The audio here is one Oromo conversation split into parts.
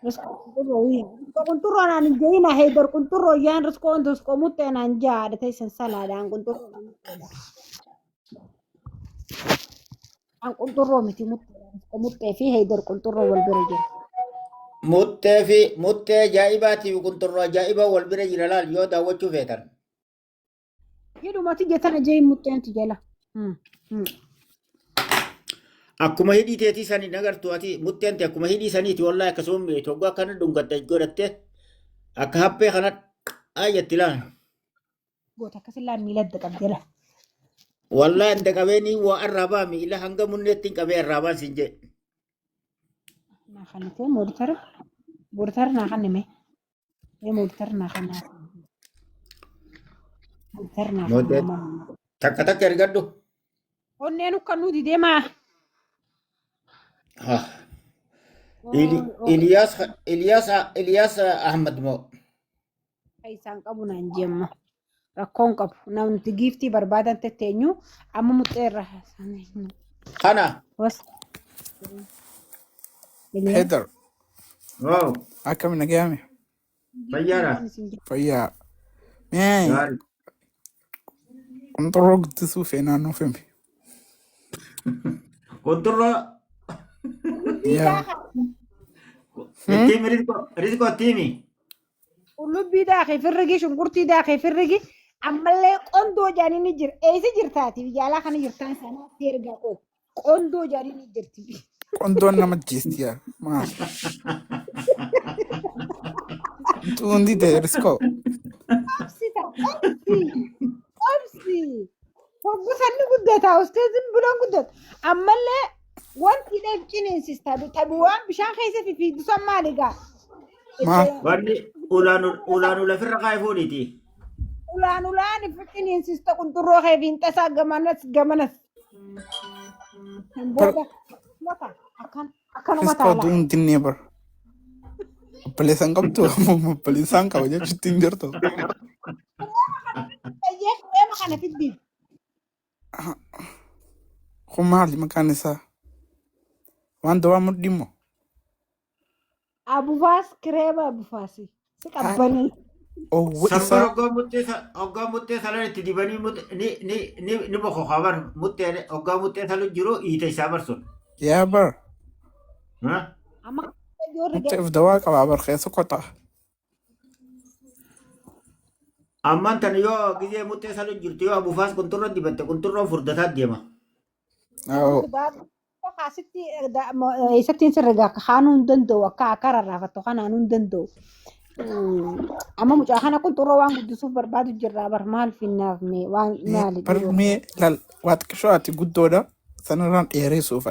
Riskoo qunxurroo wiyya. Riskoo qunxurroo naan hin jehina Heydar qunxurroo yaan riskoo riskoo muxxee naan jaadha teessan salaadhaan qunxurroo muxxeedha. An qunxurroo miti muxxeedha. Riskoo muxxee fi Heydar qunxurroo wal bira jira. Muxxee fi muxxee ajaa'ibaatii fi qunxurroo ajaa'ibaa wal bira jira laal yoo daawwachuu feetan. Hidhumati jetana jee muxxeentu jala. Akkuma hidhii teetii sanii nagartu ati muxxeen tee akkuma hidhii saniiti wallahi akkasuma mi'eeti hoggaa akkana dhungatte godhatte akka haphee kana jetti laal. Goota akkasillaa miila adda qabdi jala. Wallahi inda qabeenii waa arraabaa miila hanga munneetti hin qabee arraabaan siin jee. Naa kannitee mooditara. Mooditara naa kannime. Mee mooditara naa kannaa. Mooditara naa Mooditara. kannaa. Takka takka ergadhu. Onneen ukkannuu didee maa. Ah. Iliyaas Iliyaas Iliyaas Ahmad moo. Isaan qabu naan jemma. Rakkoon qabu. Namni giiftii barbaadan tetteenyu amma muxxeerra. Kana. Was. Heather, Wow. akkam nagayame? Fayyaadha. Fayyaa. Mee Gaarii. qunxurroo guddisuu feenaa nuuf himi. Qunxurroo Yaa. ittiin rizqoo rizqoo ittiin himi. Qullubbii daakee firrigi, shunkurtii daakee firrigi, ammallee qondoo jaanii ni jira. Eessa jirtaati? Biyya alaa kana jirtaan sanaa si ergaa qoy. Qondoo jaanii ni jirti. Qondoon nama ajjeesti yaa. Maal? Xuundi ta'e riskoo. Obsi ta'a, obsi, obsi. Hoggusanni guddata, ustee zim biloon guddata. Ammallee wanti hidheef ciniinsista. Tabi waan bishaan keessa fifiidu san maali gaa? Maal? Wanni ulaan ulaan ulafirra kaa'e fuudhiiti. Ulaan ulaan if ciniinsista qunxurroo kee fiinxasaa gamanas gamanas. Kan booda mata akkan akkanuma Riskoo taala. du'uun dinnee bara. Obboleessan qabdu obboleessaan qaba jechuutti hin jirtu. Eeyyee kireema kana fiddi. Kun maali maqaan isaa? Waan dawaa mudhii moo? Abufaas kireema abufaasi. Si qabbanee. Owwa Sabbar isaa hoggaa muxxee salan itti dibanii ni ni ni ni bokokaa bar muxxee hoggaa muxxee salu jiru hiita isaa bar sun. Yaa bar Ha? Amma ijoollee muxxeef dawaa qabaa bar keessa qotaa. Ammaan tan yoo gizee muxxee salu jirtu yoo abufaas qunxurra dibatte qunxurroon furdataa deema. Awoo. Asitti eessattiin sirrigaa akka kaanuu hin danda'u akka akka rarraafattu kanaanuu hin danda'u. Amma mucaa kana qunxurroo waan guddisuuf barbaadu jirraa bar maal finnaaf mee waan maali Bar dhiiroo. mee lal waa xiqqishoo ati guddoodha sanarraan dheeressuuf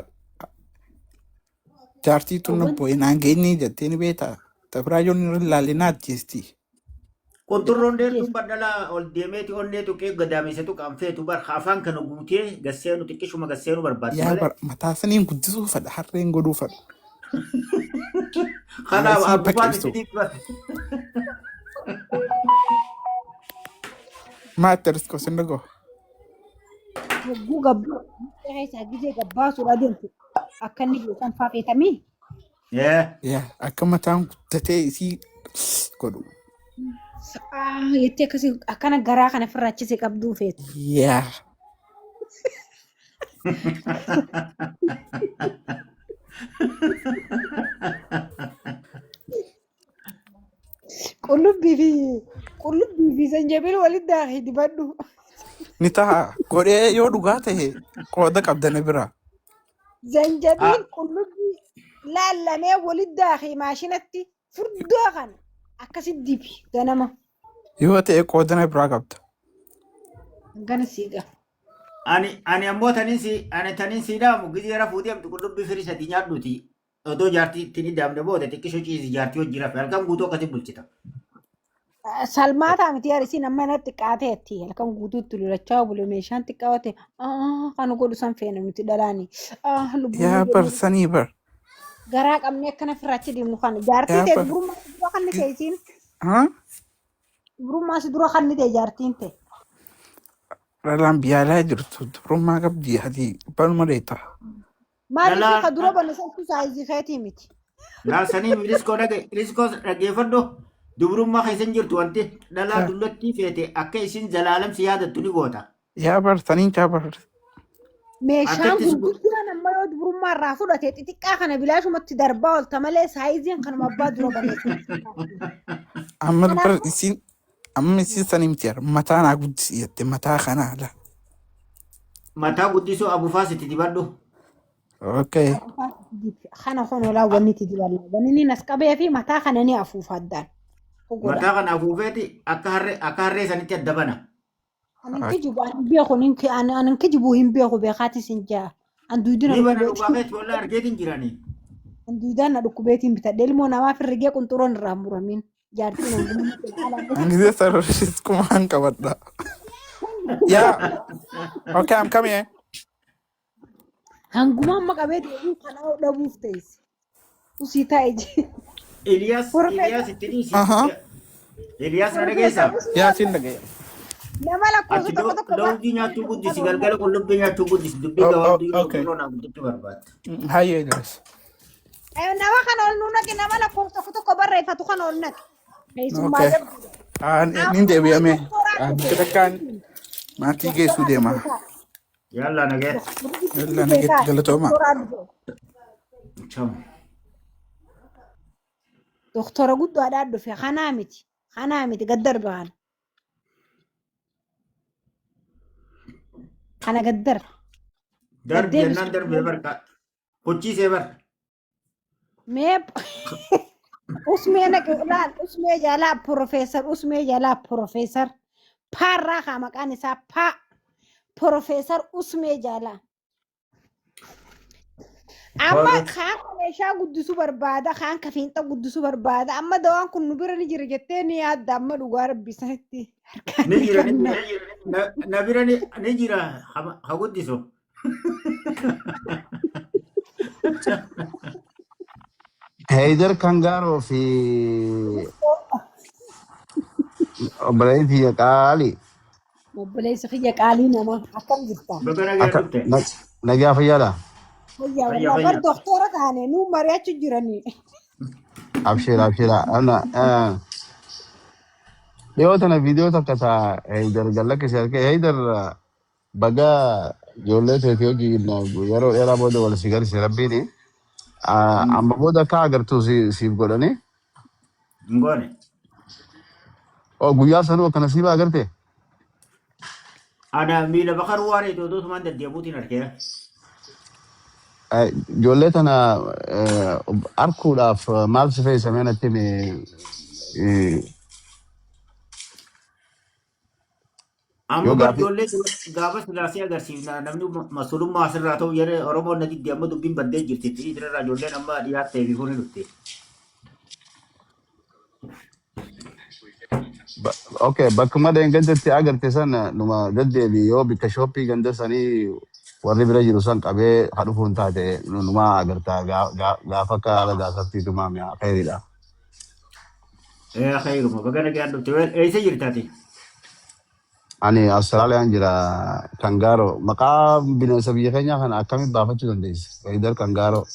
jaartii tun Wanti boo'ee naan geenye jettee ni beektaa. Tabiraa yoon irra ilaalle na ajjeesti. Qunxurroon dheertuun badhalaa ol deemeeti onnee tuqee gadaamessa tuqaan feetu bar afaan kana guutee gasseenu xiqqishuma gasseenu barbaaddi Yaa malee. bar mataa saniin guddisuu fedha harreen godhuu fedha. Kanaaf Isii abbaan baqibsu. itti bar. Maatti riskoo sin dhagoo. hogguu gabbaa keessaa gizee gabbaasuudha deemtu akka inni beekan faa feetamii. Ee. Yaa akka mataan guddatee isii godhu. Jettee akkasii akkana garaa kana ofirraa achise qabduu feetu. Yaa. Qullubbii fi qullubbii fi zanjabil walitti daakii dibadhu. Ni ta'a. Godhee yoo dhugaa ta'e qooda qabda na biraa. Zanjabiil qullubbii laallamee walitti daakii maashinatti furdoo kana akkasitti dibi ganama. Yoo ta'e qooda na biraa qabda. Gana siiga. Ani ammoo tanin si ani tanin si dhaamu gizee rafuu deemtu qullubbii firii sadii nyaadhuuti. Otoo jaartii ittiin hin daamne booda xiqqisho ciisi jaartii hojii rafe halkan guutuu akkasii bulchita. Salmaataa miti yaar isiin amma irratti xiqqaateetti halkan guutuutti lolachaa bule meeshaan xiqqaa ta'e kan godhu san feena nuti dhalaani lubbuu Yaa bar sanii bar. garaa qabnee akkana firaachi deemnu kana jaartii Yaa ta'e bar. dubrummaa si dura kan ta'e isiin Haa? dubrummaa si dura kan ta'e jaartiin ta'e. Dhalaan biyya alaa jirtu dubrummaa qabdi ati baruma deetta. Maaliif Dhalaan ka dura bane santu saayizii keetii miti. Laalsanii Iriskoo dhage Iriskoo dhaggeeffadhu dubrummaa keessa hin jirtu wanti dhalaa Yaa dullattii feete akka isin zalaalamsi yaadattu ni goota. yaa bar saniin chaa bar. Meeshaan Akkatti si gurguddaan amma yoo dubrummaa irraa fudhate xixiqqaa kana bilaashumatti darbaa oolta malee saayiziin kanuma abbaa dura barreessu. Amma bar Kanaafuu isiin amma isiin sanii miti yaa mataa naa guddisi jette mataa kanaa la. Mataa guddisuu abufaas itti dibadhu. Okay. Kana kun olaa wanni itti diballa. Wanni inni as qabee fi mataa kana ni afuufa addaan. Godha. Mataa kana afuufeeti akka harree sanitti adda bana. Ani hin kijibu, ani hin beeku, ani hin kijibu hin beeku beekaatis hin jaa. An duudina Ni bana dhugaa dhukkubeetiin. keetti walaa argeetiin jiranii. An duudaan na dhukkubeetiin bitadhe. Ilmoo namaa firrigee qunxuroon irraa hin muramin. Jaartiin hangummaa haala. Gisee sararris kumaan qabadha. Yaa. Okay, I'm coming. Hanguma amma qabee deebi'u kanaa dhabuuf teessi. Usii taa'e jee. Iliyaas Profeesar. Iliyaas itti dhiisi. Aha. Iliyaas na dhageessaa? Profeesar Yaa siin dhaga'e. Nama lakkoofsa Ati tokko tokko lawuzii nyaachuu guddisi galgala qullubbii nyaachuu guddisi dubbii Oh, oh, gabaabduu yeroo okay. yeroo naa guddachuu barbaadda. Hayyee Idris. Nama kana ol nuu naqi, nama lakkoofsa tokko tokko barreeffatu kana ol naqi. Keessummaa Okay. jabduudha. Ah, nin deebi'ame. Ah, bakka takkaan maatii geessuu deema. Yalla nagee. Yalla nageetti galatooma. Cham. Doktora guddaadhaan dhufe kanaa miti. Kanaa miti gad darbe kana. Kana gad darbe. Darbi Gaddeebisu. jennaan darbee barka. Hochiisee bar. Mee usmee naqi laal usmee jalaa profeesar usmee jalaa profeesar paarraa kaa maqaan isaa paa profeesar usmee jalaa. Amma kaan ka meeshaa guddisuu barbaada, kaan ka fiinxa guddisuu barbaada. Amma dawaan kun nu bira ni jira jettee ni yaadda amma dhugaa rabbi sanitti harkaan Ni jira ni qabna. jira. Na bira ni jira ha guddisu. Heydar Kangaaroo fi obboleettii kiyya qaalii. Obboleessi kiyya qaalii namaa akkam jirta? Baga nagaa Akka dhufte. nagaa fayyaadha. Fayyaa Fayyaa wallaa bar fayyaa. doktora taane nuu mari'achuu jiranii. Absheera absheera. Ana dhiyoo tana viidiyoo takka ta Heydar gallakkise argee. Heydar, baga ijoollee teetii wajjin yeroo dheeraa booda wal si garsiise rabbiini. Amma booda akka agartuu siif godhanii. Hin goone. Oh, guyyaa sanuu akkana siibaa agarte. Ana miila bakar waan iddoo tumaan deddeemuutiin argeera. Ijoollee tana arguudhaaf maal si fe'isa mee natti himi? Amma Yoo bar gaaffii ijoollee gaafa silaasee agarsiifna namni masulummaa asirraa ta'u jedhee Oromoon na didde amma dubbiin baddee jirti. Irraa ijoolleen amma dhiyaattee fi fuuni dhufte. Okay, bakkuma dheengaddetti agarte sana numa deddeebi yoo bikka shooppii ganda sanii warri bira jiru san qabee ha dhufuun taate numa agartaa gaafa akka haala gaasaftiitumaa mi'a khayriidha. Ee khayruma baga nagaan dhufte. Eessa jirtaati? Ani Austraaliyaan jira kangaaroo. Maqaa bineensa biyya keenyaa kana akkamitti baafachuu dandeesse? Heydar Kangaaroo.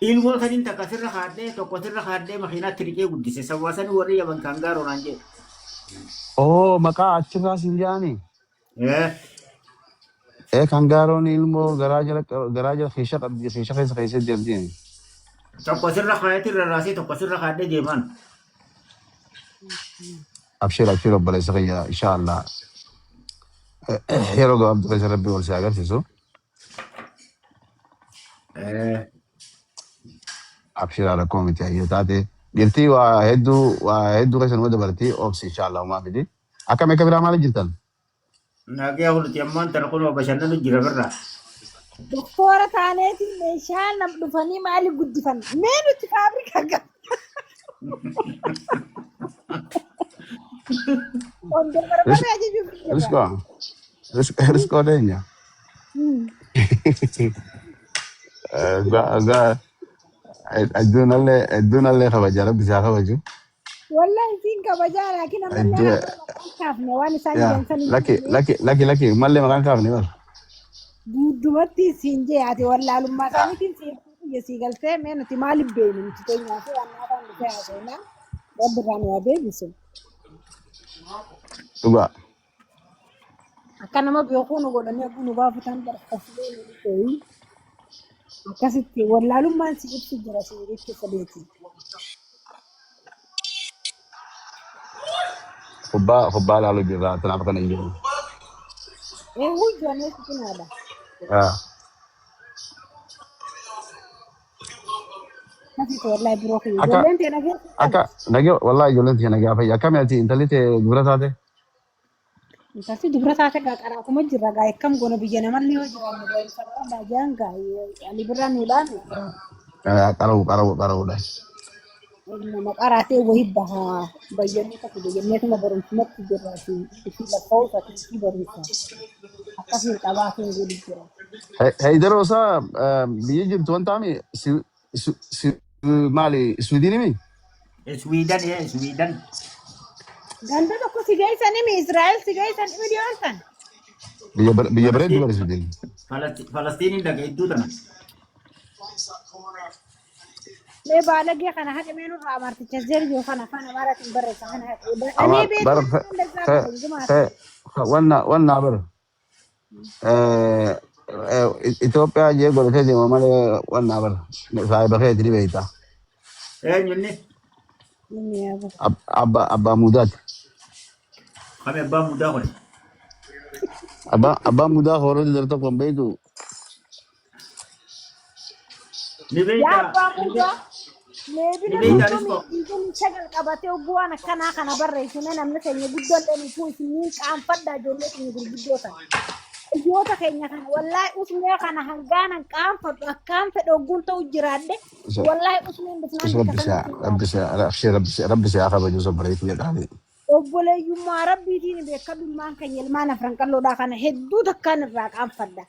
Ilmoo saniin takka sirra kaadhee tokko sirra kaadhee makiinaatti riqee guddise. Sawwaa sanii warri yaman kangaaroo naan jedhe. Oh, maqaa achirraa siin jedhanii? Ee Ee, kangaaroon ilmoo garaa jala keesha qabdi, keesha keessa keessee deemti. Tokko sirra kaayetti rarraasee tokko sirra kaadhee deemaan. Abshir abshir obboleessa kiyya, inshallah. Yeroo gabaabduu keessa rabbi wal si agarsiisu. Ee Abshir rakkoo miti ayyoo taate. Dhirtii waa hedduu keessa nama dabartii obsi inshallah uumaa miti. Akkam akka biraa maal jirtan? Nagaya huluti ammaan tana kunoo bashannanu jira birraa. Doktora taaneetiin meeshaa nam dhufanii maali guddifan? Mee nuti faabrikaa qabna. Qondoo barbaree ajajuuf jirra. Riskoo riskoo deenya. Hedduun allee kabaja rabbi isaa kabaju. Wallahi siin kabajaa laakiin ammallee Hedduu har'a maqaan kaafne waan isaan yaa jedhan san hin lakki jenne. Lakki lakki lakki mallee maqaan kaafne bara. Guutumatti siin jee ati wallaalummaa isaaniitiin siin Biyya sii galtee mee nuti maaliif beeknu nuti teenyaa fi waan naataan dhufee haasofnaa rabbi irraa nu haa deebisu. Dhugaa. Akka nama beekuu nu godhanii akka nu gaafatan barbaachisuun nu dhufee akkasitti wallaalummaan si ibsu jira si jechuu fedheeti. Kubbaa ilaaluu jirra tanaaf kana hin jiru. Eewwuu ijoollee si cinaadha. Ah. Akkasitti wallaahi biroo kiyya. Akka Ijoolleen tee nagee akka nagee wallahi ijoolleen tiyya nagaa fayya. Akkami ati intalli tee dubara taate? Intalti dubra taate gaa qaraatuma jirra gaa akkam goona biyya namallee yoo jiraanne gaa intalli jaan gaa ani birraa nu dhaame. Qara'u qara'u qara'uudha. Nama qaraatee wayii bahaa bayyannee tokko bayyanneetuma barumsumatti jirra isii lakkaa'uu isii barumsa akkasiin qabaatiin godhu jira. Heeyidaroo isaa biyya jirtu wanta ami maali Swiidinimi? Swiidan Swiidan. Ganda tokko si geessan imi Israa'el si geessan imi dhiyoon san. Biyya bareeddu bara Swiidin. Falastiiniin dhaga hedduu tana. Mee baalagee kana haqa mee nurraa amarticha zeeryoo kana afaan amaaraatiin barreessa kana haqee. Ama Anee bara beektaa hundazaa godhan gumaata. wanna wanna bara Itoophiyaa jee godhatee deema malee wanna bara saahiba keeti ni beekta. Eenyunni? Inni yaaba. Abbaa muudaati. Kami abbaa mudaa kun. Abbaa muudaa hoorota dara tokko hin beektu. Ni Yaa beektaa? abbaa muudaa leebina Ni beektaa soddomii Riskoo? 29 qabatee bu'aan akkanaa kana barreessine namni keenya guddallee nutuu isiniin qaanfadha ijoollee keenya gurguddoo ta'e. Hayyoota keenya kana wallaahi usmee kana hangaanan qaanfadhu akkaan fedhe ogguun ta'u jiraadhe wallaahi usmeen dhufnaan Isa bikka rabbi sanatti isaa hin rabbi qaanfadhu. isaa abshee rabbi isaa rabbi isaa kabaju isa bareedu jedhaani. Obboleeyyummaa rabbiitiin beekadhu ilmaan keenya ilmaan afran qalloodhaa kana hedduu takkaan irraa qaanfadha.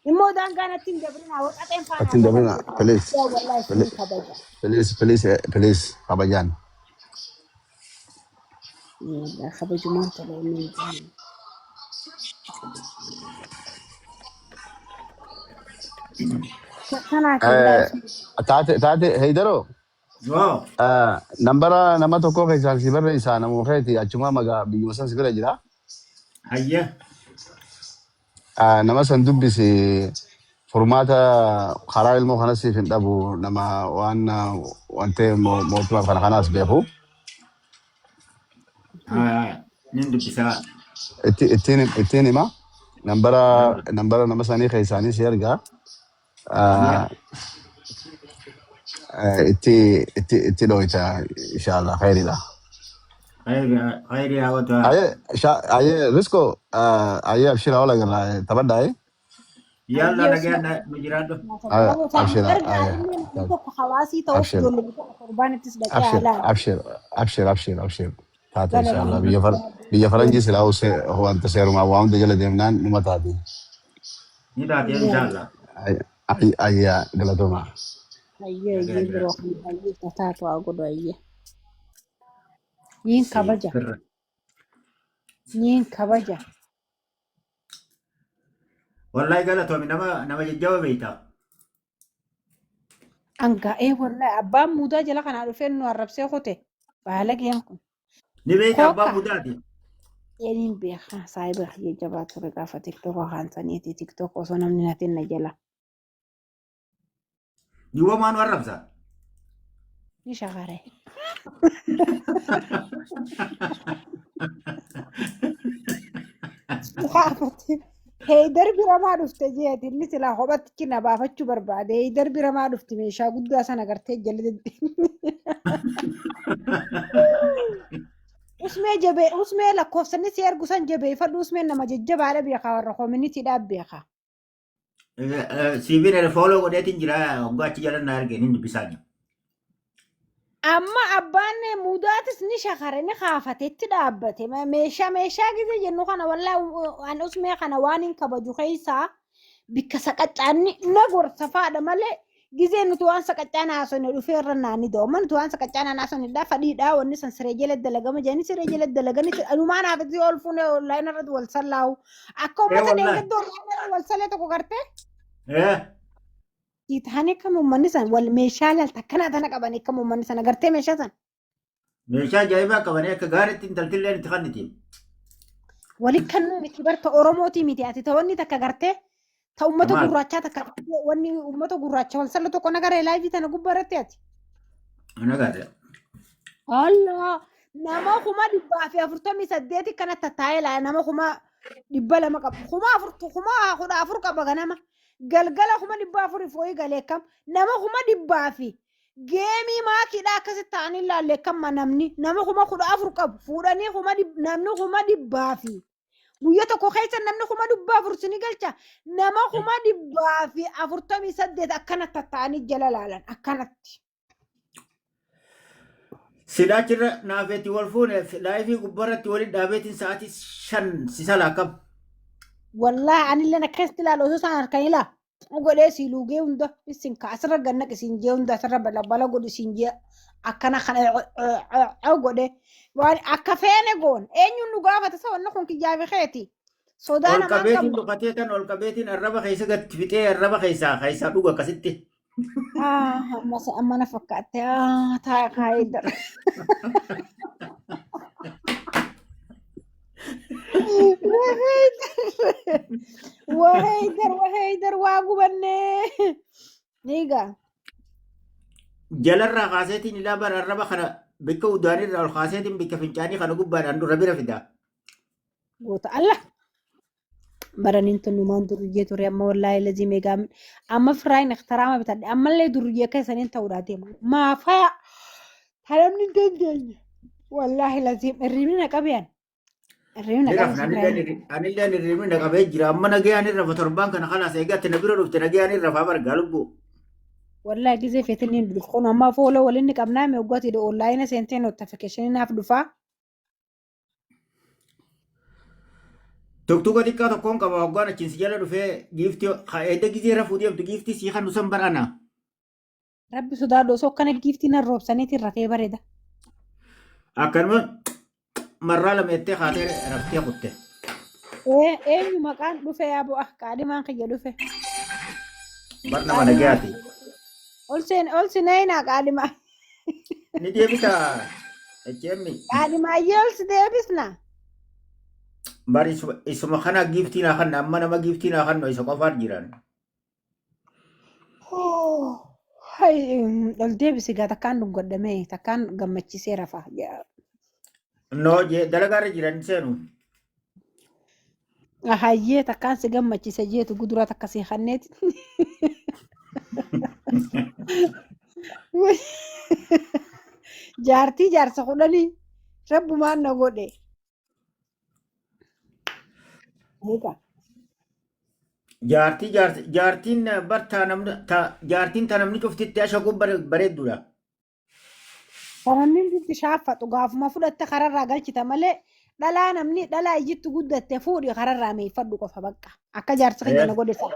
Immoo daangaa natti hin dabrinaa warqaxeen faana Ati hin dabrina dabarteetu please guddaa wallaahi isinii kabaja. please please please kabajaan. Wallaahi kabajumaan tola inni hin jennu. Kanaaf wallaahi isin Taate taate heeyidaroo Yoo. nambara nama tokko keessaan si barreessaa namuu keeti achuma magaa biyyuma san si bira jira. Hayya. Nama san dubbisi furmaata karaa ilmoo kanas siif hin dhabu nama waan wantee mootummaa kana kanaas beeku. Nin dubbisaa. Ittiin hima nambara nama sanii keessaanii si ergaa. Hayya. Itti dhoyta inshallah khairidha. Khayri hawwata. Aye aye risko aye abshira wala garra tabadda aye Yalla hayyee nagaan usman nu jiraadhu. abshira Erga aye illee namni tokko hawaasii ta'uuf abshir ijoollee tokko torbaanittis dhaqee abshir haalaan abshir abshir abshir abshir taate inshallah galatoomaa. biyya faranjii silaa wanta seerumaa waa hunda jala deemnaan numa taati. Ni taate inshallah. Ayya galatoomaa. Hayyee Nagaan hayyee biroo jiraadhu. kan hayyee tataatu haa godhu hayyee. Niin kabaja Sirra. niin kabaja. Wallahi galatoomi nama nama jajjaba beektaa. Angaa'ee wallahi abbaan muudaa jala kanaa dhufee nu arrabsee kute baalageen kun. Ni beektaa abbaa Kookka mudaati. Eniin beekaa saayiba kiyya jabaa ture gaafa tiktoka kaansaniiti tiktok osoo namni natin na jala. Ni womaa nu arrabsa. Ni shakare. Gaafate. Heydar biramaa dhufte jeeti inni silaa kophatti na baafachuu barbaade. Heydar biramaa dhufte meeshaa guddaa sana gartee jala deddeemte. Usmee jabee usmee lakkoofsanni si ergu san jabeeffadhu usmeen nama jajjabaadha beekaa warra koominitiidhaaf beekaa. Siiviin fooloo godheetiin jira hoggaa achi jala na arge ni dubbisaa jira. Amma abbaan mudaatis ni shakare ni kaafate itti dhaabbate meeshaa meeshaa gize jennu kana wallaahi an usmee kana waan hin kabaju keessaa bikka saqaccaanni na gorsa faadha malee gizee nuti waan saqaccaan haasofne dhufee irra naanni da'u amma nuti waan saqaccaan haasofne dha fadhiidha wanni san siree jala dalagama jedhanii siree jala dalaganii anumaan haafatti ol fuune onlaayinii irratti wal sallaa'u akka Ee uummata wallaahi. deeggaddoo onlaayinii irra wal salee tokko gartee Ee. Sii tahanii akkam uummanni san wal meeshaa laalta akkanaa tana qabanii akkam uummanni san agartee meeshaa san. Meeshaa ajaa'ibaa qabanii akka gaariitti intaltillee itti kanniti. Wali kannuu miti barta Oromootii miti ati ta wanni takka gartee ta uummata Maal? gurraachaa takka wanni uummata gurraacha wal salla tokko nagaree live tana gubbaa irratti ati. Nagaadha. Allah nama 448,000 kana tattaa'ee laa nama 200,000 qaba 14,000 qaba ganama galgala 400,000 fooyi galee kam nama 100,000 fi game maakiidha akkasitti ta'anii laallee kam namni nama 14,000 qabu fuudhanii namni 100,000 fi guyya tokko keessa namni 400,000 sini galcha nama 148,000 akkanatti tatta'anii jala laalan akkanatti. Silaachirra naafeetti wal fuune live gubbaarratti waliin dhaabeetiin sa'aatii 5 si salaa kam. Wallaahi anillee akkasitti ilaala osoo isaan harkan ilaa godhee sii luugee hunda isin ka asirra gannaq isin jee hunda asirra balabala godhu isin jee akkana kana godhe waan akka feene goon eenyuun nu gaafata sa wanni kun kiyyaafi keeti sodaa Ol namaan qabeetiin qabnu. dhokatee tan ol qabeetiin arraba keessa gatti fixee arraba keessaa dhuga akkasitti. Amma amma na fakkaatte taa kaayee dara. Waheydar waheydar waa gubannee. Niigaa. Jalarraa kaaseetiin ilaa bara arraba kana bikka udaanirraa ol kaaseetiin bikka fincaanii kana gubbaadhaan dura bira fida. Goota Allah. Baraniin tun numaan duruyyee ture amma wallaahi lazii meegaa amma firaayin ikhtiraama bitadhe ammallee duruyyee akka isaniin ta'uudhaa deema. Maafaya talamni hin dandeenye. Wallaahi lazii hirribni na qabean. Hirribni na qabe firaayin. Anillee hirribni na qabee jira. Amma nagayaan irra torbaan kana kalaas eegaatti na bira dhufte nagayaan irra faa bargaa lubbuu. Wallaahi gizee feetin hin dhufu kun amma follow waliin ni qabnaa mee waggooti online seentee notification naaf dhufaa. Tuktuka xiqqaa tokkoon qaba waggaan achiin si jala dhufee giiftii edda gizee rafuu deemtu giiftii sii kan nusan barana. Rabbi sodaadhu osoo akkana giiftii nan roobsaniitiin rafee bareeda. Akkanuma marraa lama jettee kaatee raftee kutte. Ee eenyu maqaan dhufe yaa bu'a qaadhimaan kiyya dhufe. Bar nama nagayaati. Ol seen ol sineenaa qaadhimaa. Ni deebita HM. Qaadhimaayyee ol si deebisna. Bar isuma kana giiftii naa kanna amma nama giiftii naa kannu isa qofaan jiran. Hay ol deebisi gaa takkaan dhungadhame takkaan gammachiisee rafa. No dalagaarra jiran seenu. Hayyee takkaan si gammachiise jeetu guduraa takka si kanneeti. Jaartii jaarsa 10 rabbumaan na godhe. Egaa. Jaartii jaartiin bartaa namni jaartiin ta namni cuftitti ashakuun bareedduudha. Namni itti shaaffatu gaafuma fudhatte kararraa galchita malee dhalaa namni dhalaa ijjitti guddatte fuudhi kararraa meeffadhu qofa bakka. Akka jaarsi kiyya na godhe sana.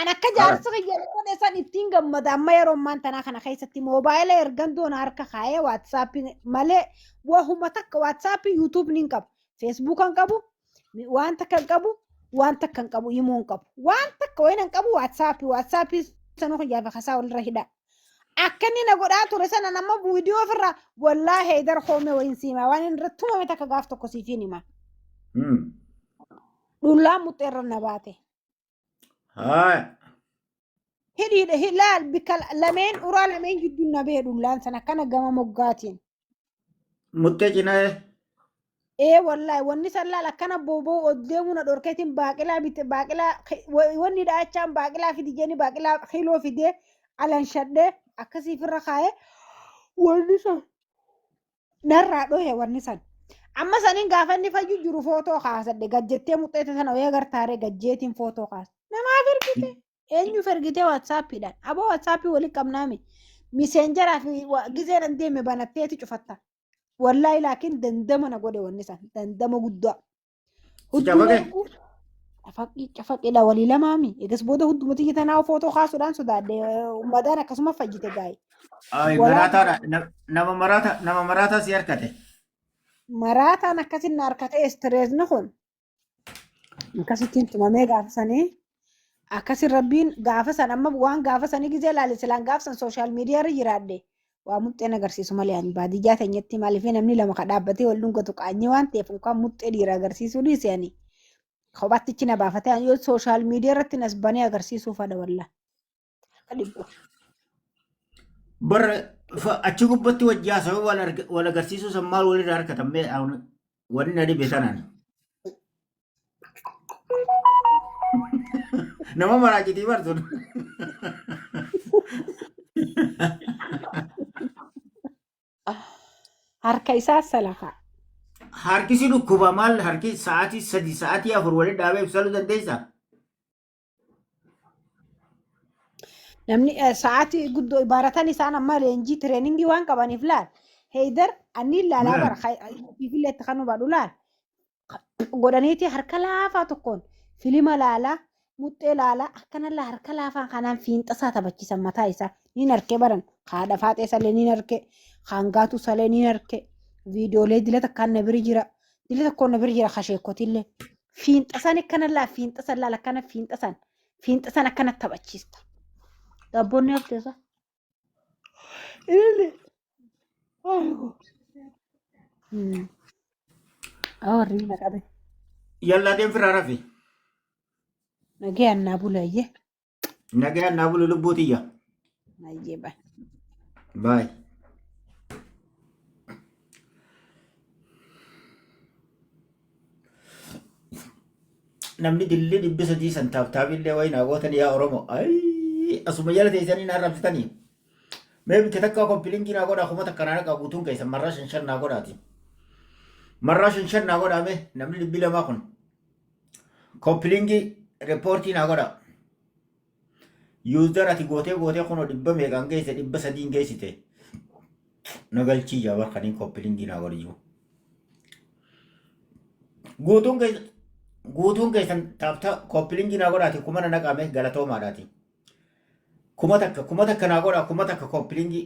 An akka jaarsi kiyya na godhe san ittiin gammada amma yeroo ammaan tanaa kana keessatti moobaayila ergan doona harka kaayee WhatsApp malee wahuma takka WhatsApp YouTube ni qabu. Facebook kan qabu waan takka hin qabu waan takka hin qabu imo hin qabu waan takka wayin hin qabu WhatsApp WhatsApp sanuu kiyyaa fi kasaa walirra hidhaa. Akka inni na godhaa ture sana nama viidiyoo ofirraa wallaahi heydar hoome wayin siimaa waan inni irratti tumame takka gaaf tokko siifiin hima. Dhullaan muxxeerra na baate. Haa. Hidhiidha hilaal bikka lameen uraa lameen gidduu na bee dhullaan sana akkana gama moggaatiin. Muxxee cinaa. Ee wallaahi wanni san laal akkana booboo ol deemuu na dhorkeetiin baaqilaa bite baaqilaa wanni dhaachaan baaqilaa fidi jenni baaqilaa kiiloo fidee alanshadhee akkasiif irra kaayee wanni san narraa dhohe wanni san. Amma saniin gaafa inni fayyu jiru footoo kaasadhe gajjettee muxxeete sana wayii agartaaree gajjeetiin footoo kaasa. Namaaf ergite eenyuuf ergite WhatsAppiidhaan aboo WhatsApp waliin qabnaami Messengeraa fi gizeen an deeme banatteeti cufatta. Wallaahi laakiin dandama na godhe wanni san dandama guddaa. Si Hudduu cafaqe? erguu cafaqii cafaqiidha walii lamaami. Egas booda hudduma tiyya tanaa footoo kaasuudhaan sodaadhe madaan akkasuma fayyite gaa'e. Ay Walaa maraataadha. Nama maraata nama maraataa si harkate. Maraataan akkasin na harkate stressni kun akkasittiin tumamee gaafasanii Akkasin rabbiin gaafa san amma waan gaafa sanii gizee laale silaan gaafa san social media irra jiraadhe waa muxxeen agarsiisu malee ani baadiyyaa teenyatti maaliif namni lama ka dhaabbatee wal dhungatu qaanyii waan ta'eef unkaan muxxee dhiira agarsiisuu dhiise ani kophaattichi na baafatee ani yoo social media irratti nas banee agarsiisuu fadha wallaa. Akka dhibbu. Barra achi gubbatti wajji haasawee wal agarsiisuu san maal walirraa harkatan mee wanni na dhibe tanaan. Nama maraachitii barsun. Harka isaa salakaa. Harki si dhukkuba maal harki sa'aatii 3 sa'aatii 4 walitti dhaabee ibsaluu dandeessaa? Namni sa'aatii guddoo baratan isaan amma leenjii tireeningii waan qabaniif laal. Heydar anni laalaa bara fiillee itti kan hubadhu laal. Godhaniiti harka laafaa tokkoon filima laalaa muxxee laalaa akkanallee harka laafaa kanaan fiinxasaa taphachiisan mataa isaa niin harkee baran haadha faaxee salee niin harkee haangaatuu salee niin harkee viidiyoolee dila takkaan na bira jira dila tokkoon na bira jira kasheekkotillee Fiinxasan akkana laa fiinxasan laal akkana fiinxasan fiinxasan akkana taphachiista. Daabboon ni hafte isa. Ililli. Warri na qabe. Yallaa deem firaa rafi. Nagayaan naa bulayyee. Nagayaan naa bulu lubbuu tiyya. Nayyee bye. Baay. Namni dilli 300 san taaptaabillee wayi naa gootan yaa Oromoo. Ayii asuma jala teessanii na arrabsitanii. Mee bitte takka kompiilinkii naa godhaa 1000 naa dhaqaa guutuun keessan marraa shan shan naa godhaati. Marraa shan shan naa godhaa mee namni 200 kun. Kompiilinkii riippoortii naa godhaa. Yuuzar ati gootee gootee kunoo dhibba meeqaan geesse 300n geessite. Na galchii jaa bar kaniin koppilingii naa godhi jiru. Guutuun keessa guutuun keessan taapta koppilingii naa godhaati kuma na naqaame galatoomaadhaati. 1000 1000 naa godhaa 1000 koppilingii.